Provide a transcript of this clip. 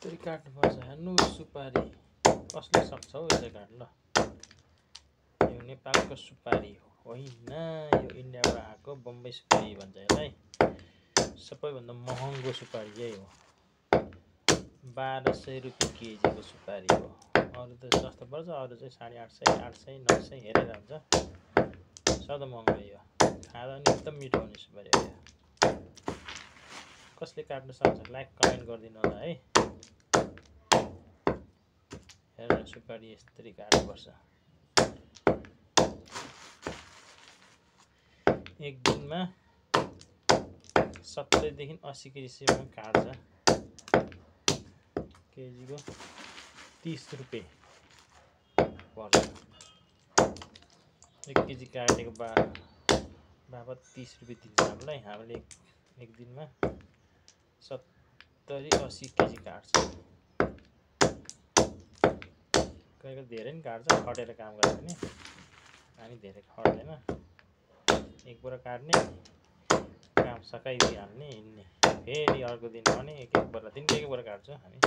यसरी काट्नुपर्छ। हेर्नु सुपारी कसले सक्छ हौ यसरी काट्न। यो नेपालको सुपारी होइन, यो इन्डियाबाट आएको बम्बई सुपारी भन्छ यसलाई। सबैभन्दा महँगो सुपारी यही हो। 1200 रुपियाँ केजीको सुपारी हो। अरू त सस्तो पर्छ, अरू चाहिँ 850, 800, 900 हेरेर हुन्छ। सबभन्दा महँगो यो। खाँदा पनि एकदम मिठो हुने सुपारी हो यो। कसले काट्न सक्छ लाइक कमेन्ट गरिदिनु होला है। हेरेर सुपारी यसरी काट्नुपर्छ। एक दिनमा 70 देखि 80 केजीसम्म काट्छ। केजीको 30 रुपियाँ पर्छ। 1 केजी काटेको बापत 30 रुपियाँ दिन्छ हामीलाई। हामीले एक दिनमा 70-80 केजी काट्छ। कहिले धेरै पनि काट्छ खटेर काम गर्यो भने। हामी धेरै खट्दैन, एक बोरा काट्ने, काम सकाइदिइहाल्ने, हिँड्ने। फेरि अर्को दिन भने एक बोरा, दिनको एक बोरा काट्छौँ हामी।